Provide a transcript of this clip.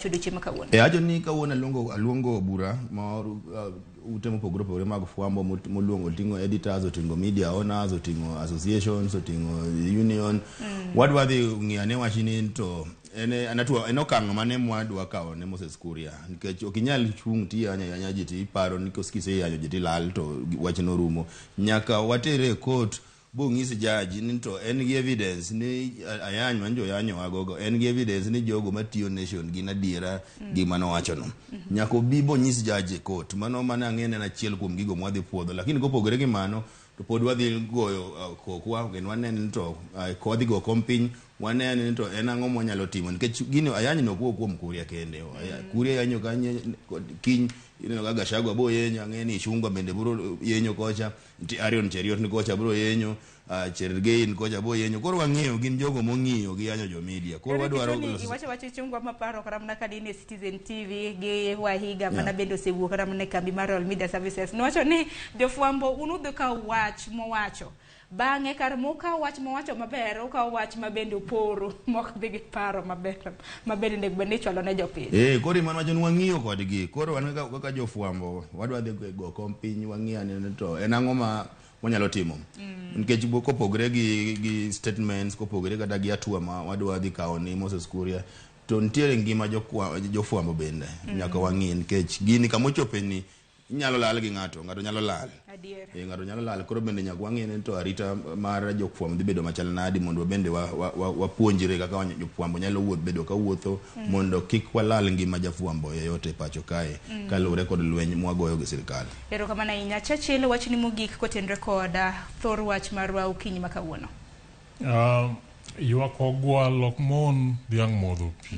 Odiochieng' ma kawuono. E ajo ni kawuono aluongo aluongo bura mar ute mopogore opogore mag fwambo moluongo oting'o editors, oting'o media owners, oting'o associations, oting'o union. Wadwa dhi ng'iyo ane wachni to en en atua en okang' mane mwadwa kawo ne Moses Kuria nikech ok inyal chung' tiyanyo ayanya ji tiparo ni kiseyanyo ji tilal to wachno rumo. Nyaka watere e court bong'is judge ni to en gi evidence ni ayany man joyanyowa gogo en gi evidence ni jogo matiyo Nation gin adiera gima nowachono. Nyaka obi bonyis judge e court. Mano mano ang'e ni en achiel kuom gigo mwadhi puodho. Lakini kopogore gi mano to pod wadhi goyo kokwa kendo waneno ni to wadhi go kom piny waneno ni to en ang'o mwanyalo timo nikech gino ayany no ok wuo kuom Kuria kende. Kuria yanyo kanye kiny ineno ka Gachagua bo yenyo ang'e ni Ichung'wa bende biro yenyo kocha nitie Arion Cheruiyot ni kocha biro yenyo Cherargei ni kocha biro yenyo koro wang'eyo gin jogo mong'iyo gi yanyo jo media koro wadwaro loso iwacho wach Ichung'wa maparo kata mana ka dine Citizen TV gi Wahiga mana bende osewuok kata mana e kambi mar Royal Media Services nowacho ni jofwambo un udhi kawo wach mowacho bang'e kar mukawo wach mowacho maber ukawo wach ma bende oporo mok dhi gi paro maber ma bende onego bed ni ichwalo ne jopiny. Eh, koro ema wacho ni wang'iyo kodgi. Koro wan kaka, kaka jofwambo wadwa dhi go kom piny wang'i ane to en ang'o ma wanyalo timo. Nikech kopogre gi, gi statements, kopogre kata gi hatua ma wadwa dhi kawo ni Moses Kuria, to nitiere ngima jofwambo bende nyaka wang'i nikech gini kamochope ni inyalo lal gi ng'ato, ng'ato nyalo lal. Adier. E, ng'ato nyalo lal koro bende nyaka wang'i ni to arita mar jofwambo dhi bedo machal nadi mondo wabende wapuonjre kaka jofwambo nyalo wuoth bedo ka wuotho mondo kik walal ngima jafwambo yeyote e pacho kae kaluwore kod lweny mwagoyo gi sirikal. Erokamano ahinya. Churchill, wachni mogik kotenre kod thor wach marwa okinyi ma kawuono. Ywak ogwal ok mon dhiang' modho pi.